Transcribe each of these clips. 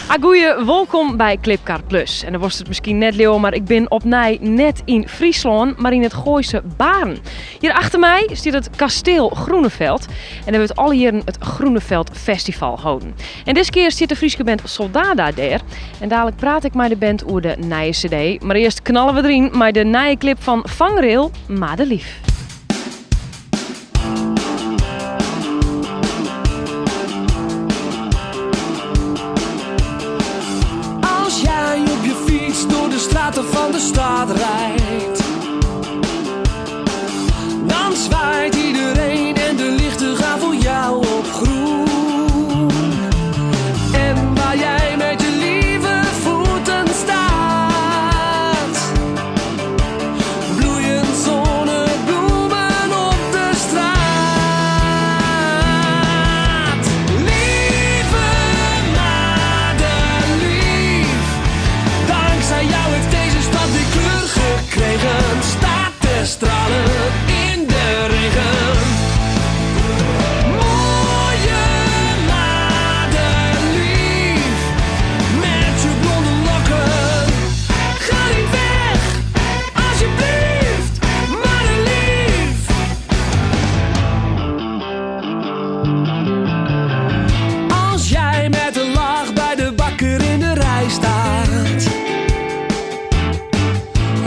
Agoeie, wolkom by Klipkar Plus. En dan worst it miskien net leauwe, mar ik bin opnij net yn Fryslân, mar yn it Gooise Baarn. Hjir achter my stiet it Kasteel Groeneveld en der wurdt alle jierren it Groeneveld Festival holden. En dizze kear stiet de Fryske band Souldada dêr. En dadelijk praat ik mei de band oer de nije CD. Mar earst knalle we deryn mei de nije klip fan Vangrail, Madelief. Als jij op je fiets door de straten van de stad rijdt, dan zwaait iedereen en de lichten gaan voor jou op groen. En waar jij met je lieve voeten staat, bloeien zonnebloemen op de straat. Lieve Madelief, dankzij jou heeft deze stad weer kleur gekregen. Staat te stralen in de regen. Mooie Madelief, met je blonde lokken. Ga niet weg, alsjeblieft, Madelief. Als jij met een lach bij de bakker in de rij staat,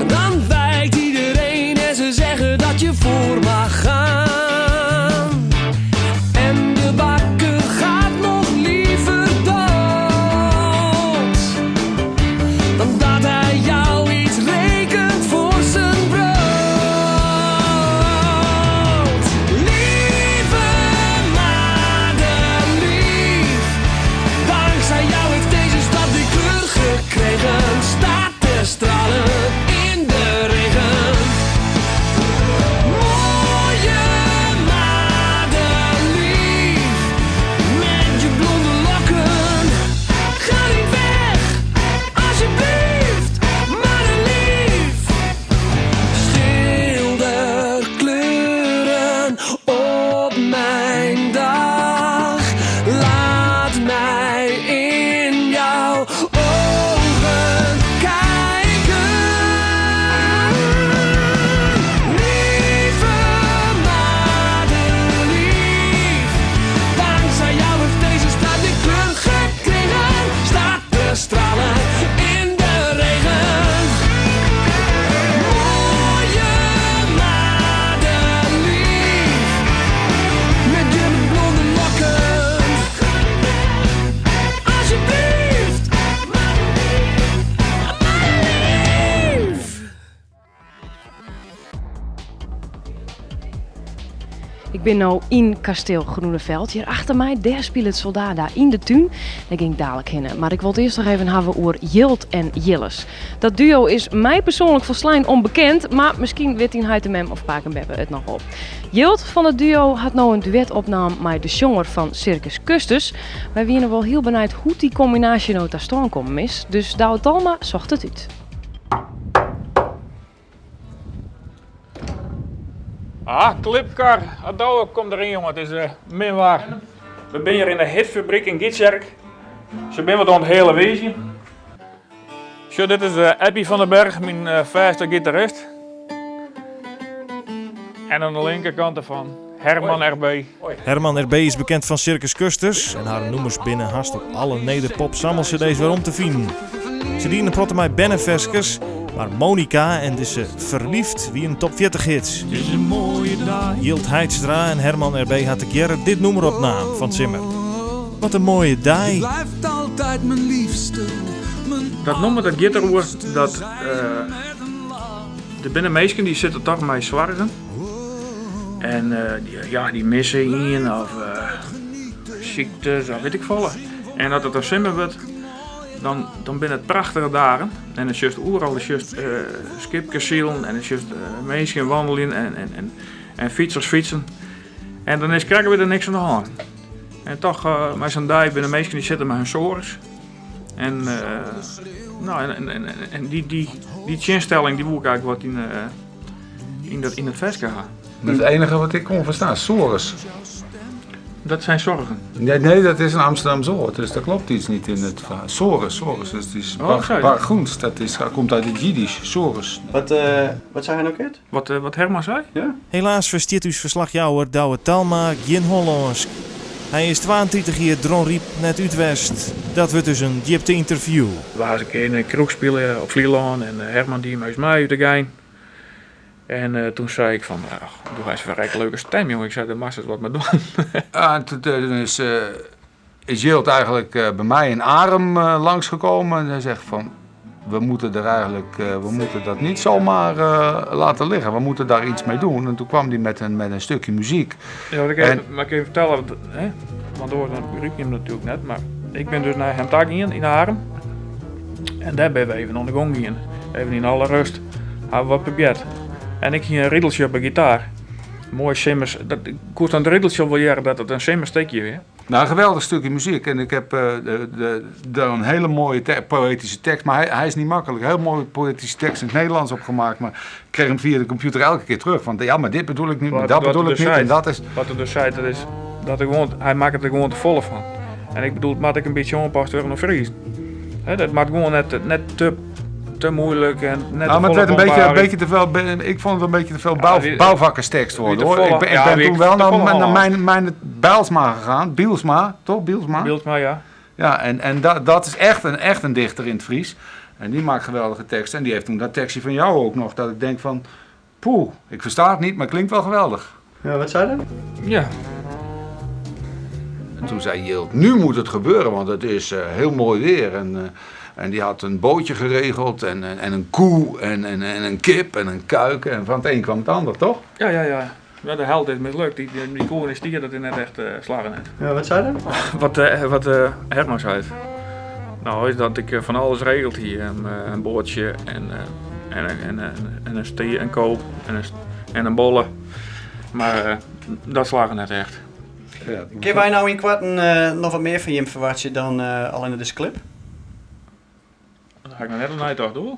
dan wijkt iedereen en ze zeggen dat je voor mag gaan. En de bakker gaat nog liever dood dan dat hij jou iets rekent voor zijn brood. Lieve Madelief, dankzij jou heeft deze stad die kleur gekregen. Staat te stralen in de regen. Mooie Madelief, met je blonde lokken. Ga niet weg, alsjeblieft, Madelief. Schilder kleuren op mijn dag. Laat mij in jouw ogen kijken. Lieve Madelief, dankzij jou heeft deze straat weer kleur gekregen. Staat te stralen in de regen. Mooie Madelief, met je blonde lokken. Alsjeblieft, Madelief. Ik bin no yn Kasteel Groeneveld. Hjir achter my, dêr spilet Souldada yn de tún. Dêr gean ik dadelijk hinne. Mar ik wol it earst noch even hawwe oer Jild en Jilles. Dat duo is my persoanlik folslein ûnbekend, mar miskien wit dyn heit en mem of pake en beppe it noch wol. Jild fan it duo hat no in duet opnaam mei de sjonger fan Circus Custus. Wy wiene wol hiel benijd hoe't dy kombinaasje no ta stân kommen is, dus Douwe Talma socht it út. Ah, Klipkar. Ah, Douwe, kom deryn, jonge. It is min waar. We binne hjir yn de hitfabryk yn Gytsjerk. Se binne wat oan it hele wiizjen. Sjoch, dit is Eppie van den Berg, myn fêste gitarist. En oan de linkerkant derfan Herman RB. Herman RB is bekend fan Circus Custus en harren nûmers binne hast op alle Nederpop sammel-cd's werom te finen. Se dienen in protte mei berneferskes, mar Monica en dizze Verliefd wienen top 40 hits. Het is een mooie dag. Jild Heidstra en Herman RB ha tegearre dit nûmer opnaam fan 't simmer. Wat in moaie dei. Je blijft altijd mijn liefste. Mijn Dat nûmer dat giet deroer dat der binne minsken dy sitte toch mei soargen. En ja, dy misse ien of syktes of wit ik folle. En as it dan simmer wurdt, dan binne it prachtige dagen. En dan sjochst oeral, dan sjochst skipkes silen en dan sjochst minsken wandeljen en fytsers fytsen. En dan is krekt wer niks oan de hân. En toch, mei sa'n dei binne minsken dy sitte mei hun soarch. En dy tsjinstelling dy woe ik eigentlik wat yn it ferske ha. Dat is it enige wat ik kon ferstaan, soares. Dat zijn zorgen. Nee, nee, dat is een Amsterdamse woord, dus daar klopt iets niet in het verhaal. Sores, sores, dat is Oh, sorry. bargoens, dat is, komt uit het Jiddisch, sores. Wat, wat zei hij nou net? Wat Herman zei? Ja? Helaas verstiert uw verslagjouwer Douwe Talma geen Hollands. Hij is 32 jaar Dronryp net uit West. Dat wordt dus een diepte interview. We waren een keer in een kroeg spelen op Vlieland en Herman die moest mij uit de gein. En toen zei ik van, ach, doe hij eens een verrek leuke stem, jongen. Ik zei, de massa is wat maar doen. Ah, en toen is Jilt eigenlijk bij mij in Arum langsgekomen. En hij zegt van, we moeten er eigenlijk, we moeten dat niet zomaar laten liggen. We moeten daar iets mee doen. En toen kwam hij met een stukje muziek. Ja, want ik En even, maar ik even vertellen, want, hè? Want door dan riep je hem natuurlijk net. Maar ik ben dus naar hem daar gegaan in Arum. En daar ben we even onder de gong gegaan. Even in alle rust. Hebben we wat geprobeerd. En ik ging een riedeltje op een gitaar. Mooi simmers. Dat, ik koest aan het riedeltje wel jaren dat het een simmer steekje weer. Nou, een geweldig stukje muziek. En ik heb daar een hele mooie poëtische tekst. Maar hij is niet makkelijk. Heel mooie poëtische tekst in het Nederlands opgemaakt. Maar ik kreeg hem via de computer elke keer terug. Want ja, maar dit bedoel ik niet, maar dat bedoel ik niet. En dat is... Wat er dus zei, dat is dat ik gewoon, hij maakt het er gewoon te volle van. En ik bedoel, het maakt ik een beetje onpast weer een Fries. Hè, dat maakt gewoon net te moeilijk en net Nou, te maar het volle werd een beetje, een bombardie. beetje te veel, be-, ik vond het een beetje te veel Ja, bouwvakkerstekst wie worden, te hoor. volle- Ik ja, ben wie toen wel te volle naar hand. mijn Bijlsma gegaan. Bielsma, toch? Bielsma? Bielsma, ja. Ja, en dat is echt een dichter in het Fries. En die maakt geweldige teksten. En die heeft toen dat tekstje van jou ook nog. Dat ik denk van, poeh, ik versta het niet, maar het klinkt wel geweldig. Ja, wat zei dat? Ja. En toen zei Jilt, nu moet het gebeuren, want het is heel mooi weer. En die had een bootje geregeld en een koe en een kip en een kuiken. En van het een kwam het ander, toch? Ja, ja, ja. Ja, de held is mislukt. Die koe en die stier, dat is net echt slagen net. Ja, wat zei dat? Wat Herman zei. Nou, is dat ik van alles regelt hier. Een bootje en een stier, een koop en een bolle. Maar dat slagen net echt. Ja, dat Kunnen wij nou in kwarten nog wat meer van Jim verwachten dan al in deze clip? Dat ga ik nog net een toch door?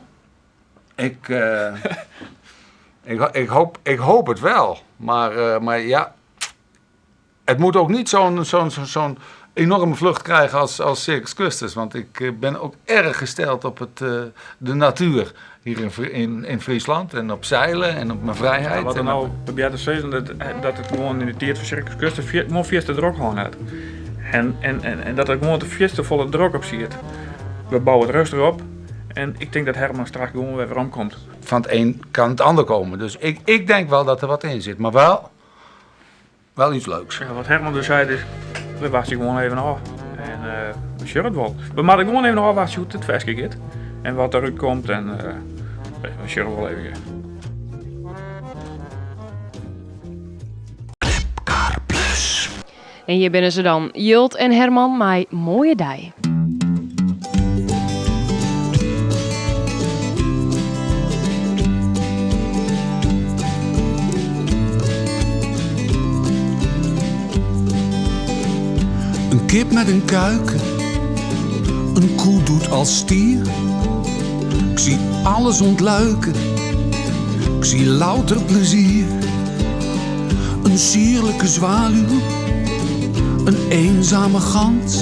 Ik hoop het wel. Maar ja, het moet ook niet zo'n enorme vlucht krijgen als Circus Custers. Want ik ben ook erg gesteld op de natuur hier in Friesland. En op zeilen en op mijn vrijheid. Ja, wat er en nou op probeert te zeggen, dat het gewoon in de tijd van Circus Custers gewoon via de drok gewoon had. En dat het gewoon de vierste volle drok op zit. We bouwen het rustig op. En ik denk dat Herman straks gewoon weer weer omkomt. Van het een kan het ander komen. Dus ik denk wel dat er wat in zit. Maar wel iets leuks. Ja, wat Herman dus zei is, we wachten gewoon even af. En we zullen het wel. We maken gewoon even af hoe het versje gaat. En wat eruit komt. En we zullen wel even. Klepkar Plus. En hier binnen ze dan, Jilt en Herman, mijn mooie dij. Een kip met een kuiken, een koe doet als stier. Ik zie alles ontluiken, ik zie louter plezier. Een sierlijke zwaluw, een eenzame gans.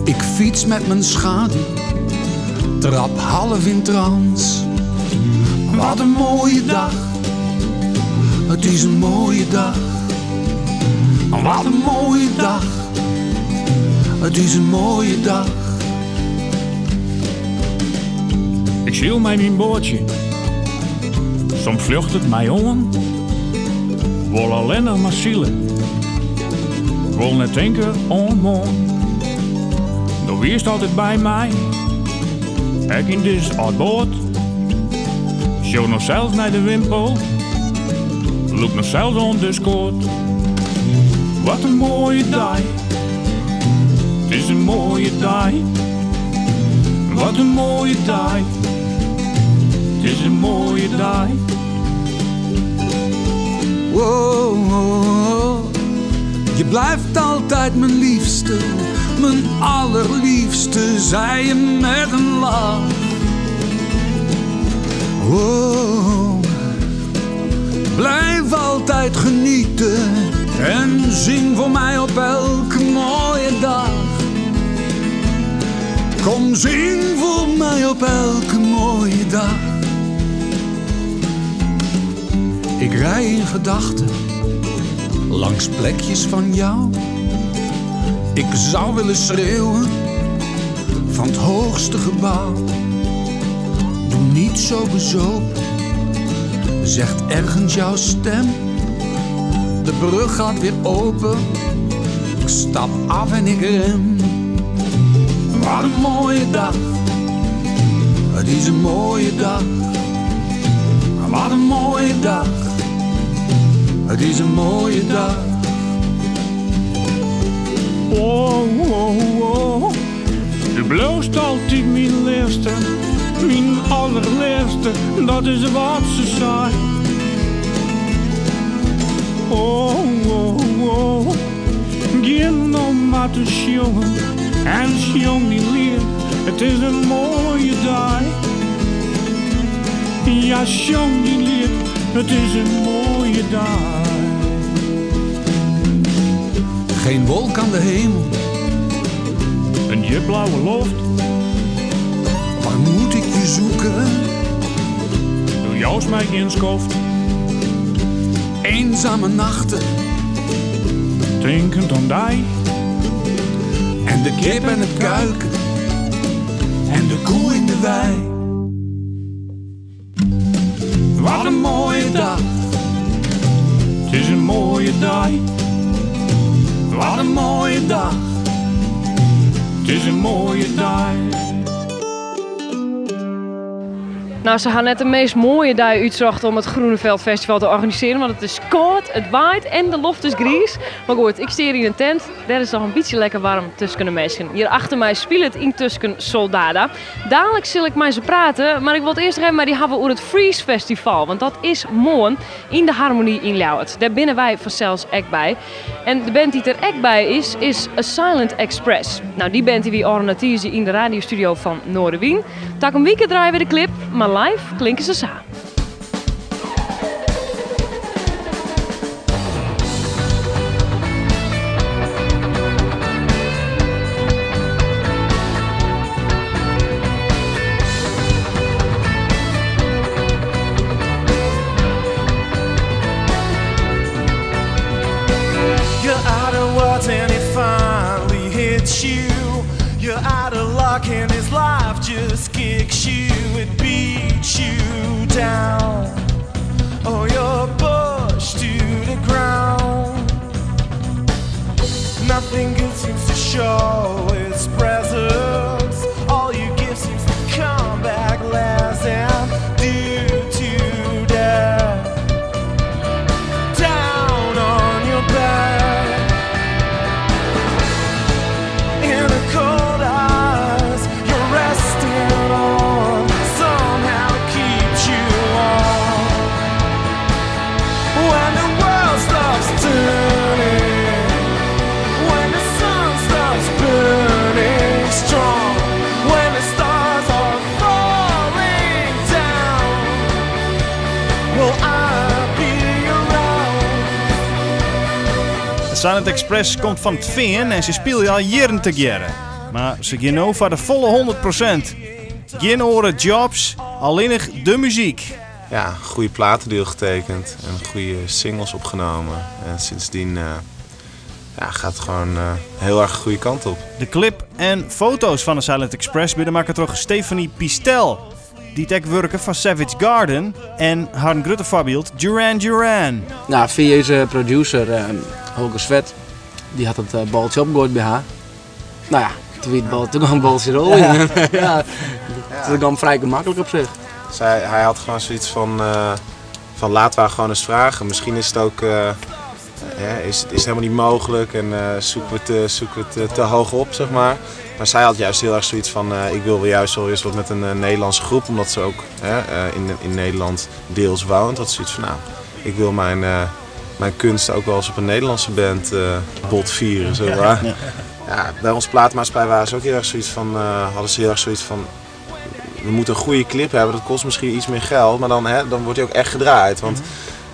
Ik fiets met mijn schaduw, trap half in trance. Wat een mooie dag, het is een mooie dag. Wat een mooie dag, het is een mooie dag. Ik zie mij mijn bootje, soms vlucht het mij om. Wol alleen nog maar zielen, wol net denken om morgen. De wie is altijd bij mij, ik in dit oud boot. Zo nog zelfs naar de wimpel, loop nog zelfs onder de skoot. Wat een mooie dag, het is een mooie dag. Wat een mooie dag, het is een mooie dag. Wow, wow, je blijft altijd mijn liefste, mijn allerliefste, zei je met een lach. Wow, blijf altijd genieten En zing voor mij op elke mooie dag. Kom, zing voor mij op elke mooie dag. Ik rij in gedachten langs plekjes van jou. Ik zou willen schreeuwen van het hoogste gebouw. Doe niet zo bezopen, zegt ergens jouw stem. De brug gaat weer open, ik stap af en ik rem. Wat een mooie dag, het is een mooie dag. Wat een mooie dag, het is een mooie dag. Oh, oh, oh. Du bloost altijd mijn leefste, mijn allerleefste, dat is wat ze zei. Oh, oh, oh. Geen nog maar te jongen en jong die leer, het is een mooie dag. Ja, jong die leer, het is een mooie dag. Geen wolk aan de hemel, een je blauwe loft. Waar moet ik je zoeken? Doe jou mij geen skoft. Eenzame nachten, drinkend om die. En de kip en het kuiken, en de koe in de wei. Wat een mooie dag, het is een mooie dag. Wat een mooie dag, het is een mooie dag. Nou, ze gaan net de meest mooie dag uitzochten om het Groeneveld Festival te organiseren. Want het is koud, het waait en de loft is gries. Maar goed, ik sta hier in een tent. Daar is nog een beetje lekker warm tussen de mensen. Hier achter mij speelt het intussen Soldada. Dadelijk zal ik met ze praten, maar ik wil het eerst even maar die hebben over het Freeze Festival. Want dat is morgen in de Harmonie in Ljouwert. Daar binnen wij vanzelfs ek bij. En de band die er ek bij is, is A Silent Express. Nou, die band die we organiseren in de radiostudio van Noardewyn. Tak een weekend draaien we de clip, maar live klinken ze samen. You're out of words and it finally hits you. You're out of luck and his life just kicks you. It beats you down. Oh, you're pushed to the ground. Nothing good seems to show its presence. All you give seems to come back less and due to death. Down on your back. In the cold eyes you're resting on, somehow keeps you on. When the world stops turning, when the sun stops burning strong, when the stars are falling down, will I be around? De Silent Express komt van het Veen en ze spelen al jaren te jaren. Maar ze gaan nu voor de volle 100%. Geen oren jobs, alleen nog de muziek. Ja, goede platendeal getekend en goede singles opgenomen. En sindsdien gaat het gewoon heel erg de goede kant op. De clip en foto's van de Silent Express binnen toch Stephanie Pistel. Die tech werken van Savage Garden en haar grote voorbeeld Duran Duran. Nou, via deze producer, Holger Svet, die had het baltje opgegooid bij haar. Nou ja, toen het bal, toen kwam het baltje rollen. Ja. Ja, dat kwam vrij gemakkelijk op zich. Hij had gewoon zoiets van laten we haar gewoon eens vragen. Misschien is het ook hè, is het helemaal niet mogelijk en zoeken we het, zoeken we het te hoog op. Maar zij had juist heel erg zoiets van ik wil wel juist wel eens wat met een Nederlandse groep, omdat ze ook in Nederland deels woont. Dat ze zoiets van, nou, ik wil mijn kunst ook wel eens op een Nederlandse band bot vieren, zeg maar. Ja, bij ons platenmaatschappij waren ze ook heel erg zoiets van, hadden ze heel erg zoiets van, we moeten een goede clip hebben, dat kost misschien iets meer geld, maar dan wordt die ook echt gedraaid. Want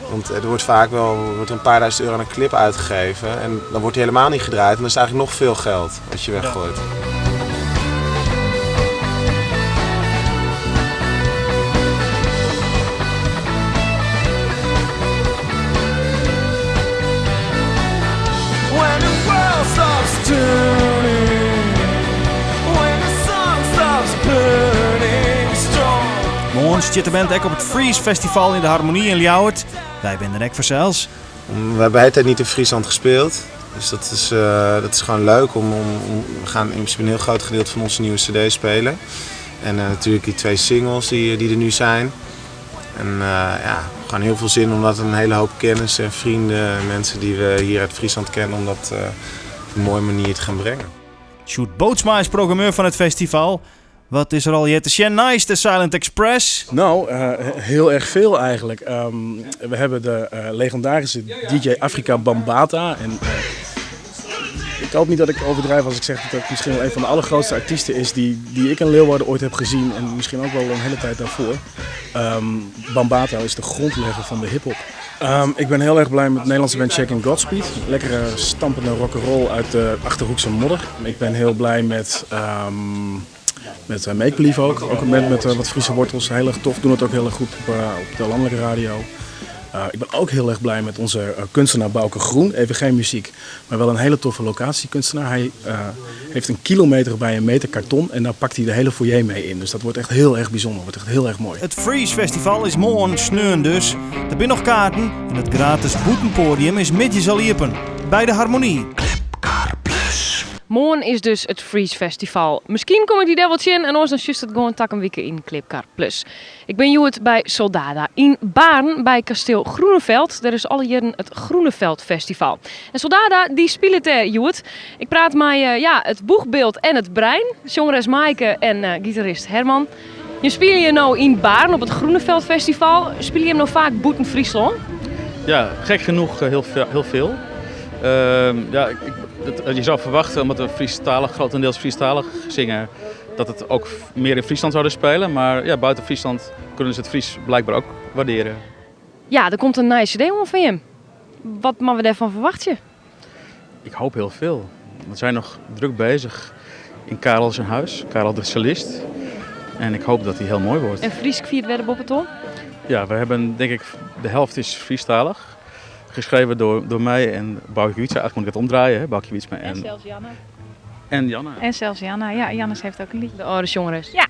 Want er wordt vaak wel wordt een paar duizend euro aan een clip uitgegeven. En dan wordt die helemaal niet gedraaid. En dan is het eigenlijk nog veel geld wat je weggooit. When the world stops turning, when the sun stops burning strong. Moarn stiet de band ek op it Freeze Festival yn de Harmonie yn Ljouwert. Wy binne der ek fansels. We hebben de hele tijd niet in Friesland gespeeld. Dus dat is gewoon leuk. We gaan in principe een heel groot gedeelte van onze nieuwe cd spelen. En natuurlijk die 2 singles die er nu zijn. En gewoon heel veel zin omdat een hele hoop kennis en vrienden en mensen die we hier uit Friesland kennen, om dat op een mooie manier te gaan brengen. Sjoerd Bootsma is programmeur van het festival. Wat is er al hier te sjen nice, de Silent Express? Heel erg veel eigenlijk. We hebben de legendarische DJ Afrika Bambaataa. En ik hoop niet dat ik overdrijf als ik zeg dat dat misschien wel een van de allergrootste artiesten is die ik in Leeuwarden ooit heb gezien. En misschien ook wel een hele tijd daarvoor. Bambaataa is de grondlegger van de hiphop. Ik ben heel erg blij met de Nederlandse band Shaking Godspeed. Lekkere stampende rock'n'roll uit de Achterhoekse modder. Ik ben heel blij met Make Believe ook. Ook een band met wat Friese wortels. Heel erg tof. Doen het ook heel erg goed op de landelijke radio. Ik ben ook heel erg blij met onze kunstenaar Bouke Groen. Even geen muziek, maar wel een hele toffe locatiekunstenaar. Hij heeft een kilometer bij een meter karton en daar pakt hij de hele foyer mee in. Dus dat wordt echt heel erg bijzonder, wordt echt heel erg mooi. Het Freeze Festival is morgen sneun dus. Er zijn nog kaarten en het gratis boetenpodium is middags al iepen. Bij de Harmonie. Morgen is dus het Freeze Festival. Misschien kom ik die daar wel in en anders dan juist het gewoon tak een week in Clipcar Plus. Ik ben Joet bij Souldada in Baarn bij kasteel Groeneveld. Daar is alle jaren het Groeneveld Festival. En Souldada die speelt daar, Joet. Ik praat met het boegbeeld en het brein. Zangeres Maaike en gitarist Herman. Je speelt je nou in Baarn op het Groeneveld Festival. Speel je hem nou vaak buiten Friesland? Ja, gek genoeg heel veel. Je zou verwachten, omdat we grotendeels Friestalig zingen, dat het ook meer in Friesland zouden spelen. Maar buiten Friesland kunnen ze het Fries blijkbaar ook waarderen. Ja, er komt een nice cd om van je. Wat mag we daarvan verwachten? Ik hoop heel veel. We zijn nog druk bezig in Karel zijn huis, Karel de cellist. En ik hoop dat die heel mooi wordt. En Fries viert werden op het ton? Ja, we hebben denk ik, de helft is Friestalig. Geschreven door mij en Boukje Wietsma. Eigenlijk moet ik het omdraaien, hè? Boukje Wietsma en En zelfs Janne. En Janne. En zelfs Janne. Ja, Jannes heeft ook een liedje. De oude jongeres. Ja.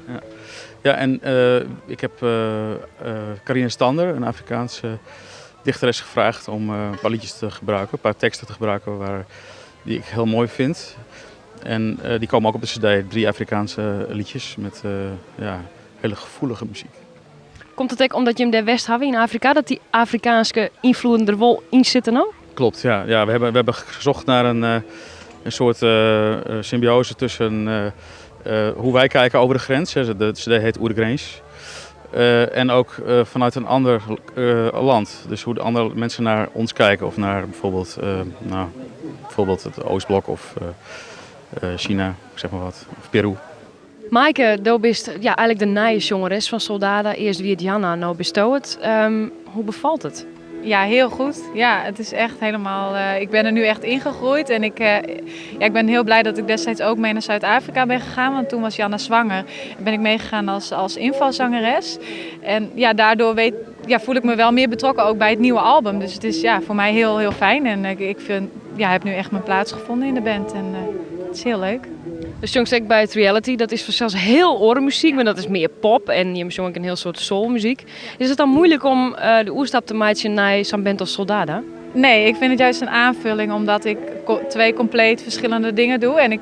Ja, ja, en ik heb Carine Stander, een Afrikaanse dichteres, gevraagd om een paar liedjes te gebruiken. Een paar teksten te gebruiken die ik heel mooi vind. En die komen ook op de cd. 3 Afrikaanse liedjes met hele gevoelige muziek. Komt het ook omdat je hem daar west had in Afrika, dat die Afrikaanse invloeden er wel in zitten nou? Klopt, ja. Ja, we hebben gezocht naar een soort symbiose tussen hoe wij kijken over de grens. Hè. De cd heet Oer de Grens. En ook vanuit een ander land. Dus hoe de andere mensen naar ons kijken of naar bijvoorbeeld het Oostblok of China, ik zeg maar wat, of Peru. Maaike, du bist, ja, eigenlijk de nieuwe zangeres van Souldada. Eerst wie het Janna, nou bist du het. Hoe bevalt het? Ja, heel goed. Ja, het is echt helemaal... Ik ben er nu echt ingegroeid en ik ben heel blij dat ik destijds ook mee naar Zuid-Afrika ben gegaan. Want toen was Janna zwanger en ben ik meegegaan als invalzangeres. En daardoor voel ik me wel meer betrokken ook bij het nieuwe album. Dus het is voor mij heel, heel fijn. En ik heb nu echt mijn plaats gevonden in de band en het is heel leuk. Dus jongens, ik bij het reality, dat is zelfs heel orenmuziek, maar dat is meer pop en je zong ook een heel soort soulmuziek. Is het dan moeilijk om de oerstap te maken naar zo'n band als Souldada? Nee, ik vind het juist een aanvulling, omdat ik 2 compleet verschillende dingen doe. En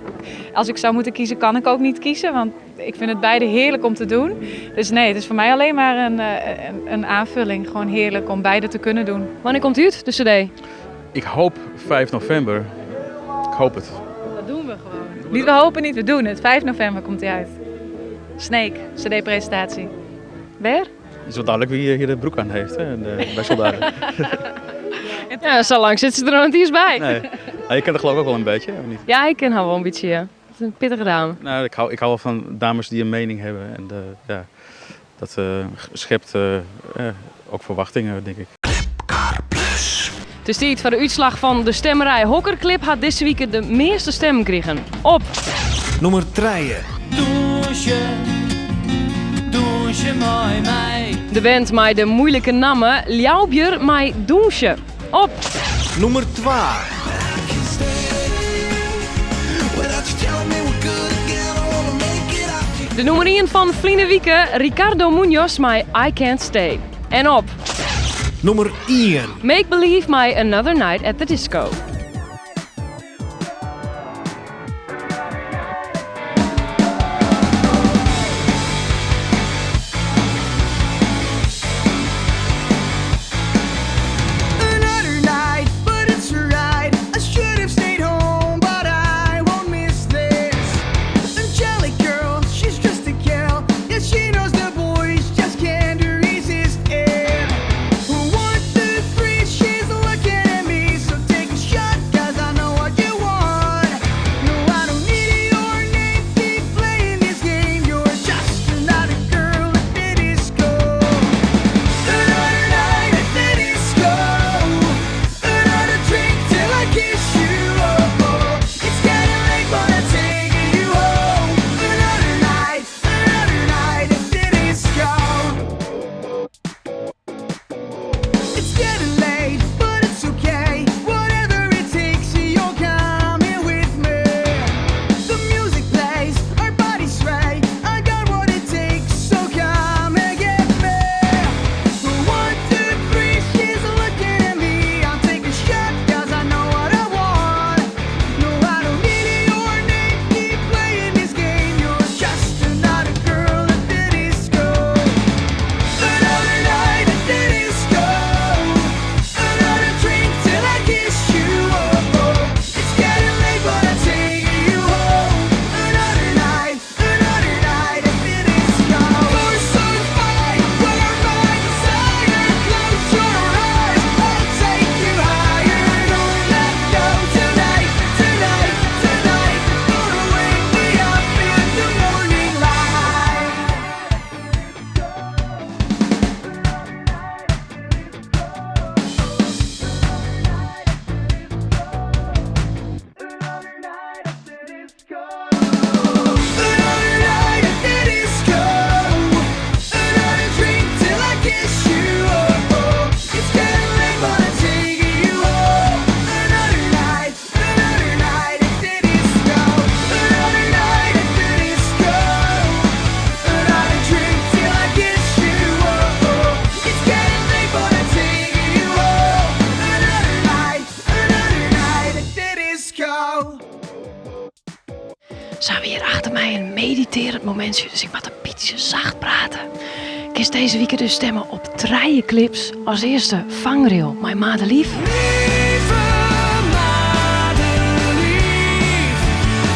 als ik zou moeten kiezen, kan ik ook niet kiezen, want ik vind het beide heerlijk om te doen. Dus nee, het is voor mij alleen maar een aanvulling. Gewoon heerlijk om beide te kunnen doen. Wanneer komt u het, de cd? Ik hoop 5 november. Ik hoop het. Dat doen we gewoon. Niet, we hopen niet, we doen het. 5 november komt hij uit. Sneek, cd-presentatie. Waar? Het is wel duidelijk wie hier de broek aan heeft, hè, bij Souldada. Ja, zo lang zit ze er nog niet eens bij. Nee. Nou, je kent haar geloof ik ook wel een beetje, of niet? Ja, ik ken haar wel een beetje, ja. Het is een pittige dame. Nou, ik hou wel van dames die een mening hebben. En dat schept ook verwachtingen, denk ik. It is tiid foar de útslach fan de stemmerij. Hokker klip hat dizze wike de measte stemmen krigen? Op. Nûmer trije. Dûnsje, dûnsje mei my. De band mei de moeilike namme Ljouwbjer mei Dûnsje. Op. Nûmer twa. De nûmer ien fan ferline wike, Ricardo Munoz mei I Can't Stay. En op. Nûmer ien. Make Believe mei Another Night at the Disco. Another night, but it's alright. I should have stayed home, but I won't miss this. Angelic girl, she's just a girl. Yeah, she knows the boys just can't resist it. 1, 2, 3, she's looking at me. So take a shot, 'cause I know what you want. No, I don't need your name. Keep playing this game. You're just another girl at the disco. Another night at the disco. Another drink till I kiss you. Oh, oh. It's getting late, but I'm taking you home. Another night, another night at the disco. It's getting late, but it's okay. Whatever it takes, you're coming with me. The music plays, our bodies sway. I got what it takes, so come and get me. 1, 2, 3, she's looking at me. I'll take a shot, 'cause I know what I want. No, I don't need your name. Keep playing this game. You're just another girl at the disco. Another night at the disco. Another drink till I kiss you. Oh, oh. It's getting late, but I'm taking you home. Another night, another night at the disco. You're so fine, you're my desire. Close your eyes, I'll take you higher. Don't let go tonight, tonight, tonight. Gonna wake me up in the morning light. Another night at the disco. Another drink till I kiss you. Oh, oh. It's getting late, but I'm taking you home. Another night, another night at the disco. Another night at the disco. Another drink till I kiss you. Oh, oh. It's getting late, but I'm taking you home. Another night, another night at the disco. Ze hebben hier achter mij een mediterend momentje, dus ik moet een beetje zacht praten. Kies deze week dus stemmen op trije clips. Als eerste Vangrail, Mijn Madelief.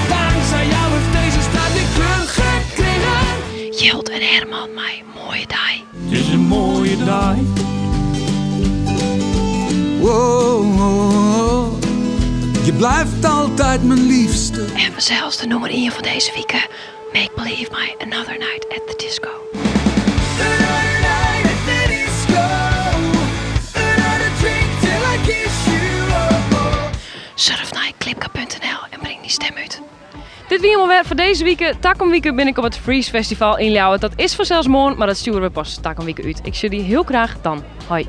Dankzij jou heeft deze stad weer kleur gekregen. Jilt en Herman, mijn mooie dag. Het is een mooie dag. Wow, oh, oh. Je blijft altijd mijn liefste. En zelfs de nummer 1 van deze week. Make Believe My Another Night at the Disco. Another night at the disco. Another drink till I kiss you. Oh, oh. Surf naar klipka.nl en breng die stem uit. Dit wie helemaal weer voor deze week. Takom week ben ik op het Freeze Festival in Ljouwert. Dat is vanzelfs morgen, maar dat sturen we pas takom week uit. Ik zie jullie heel graag dan. Hoi.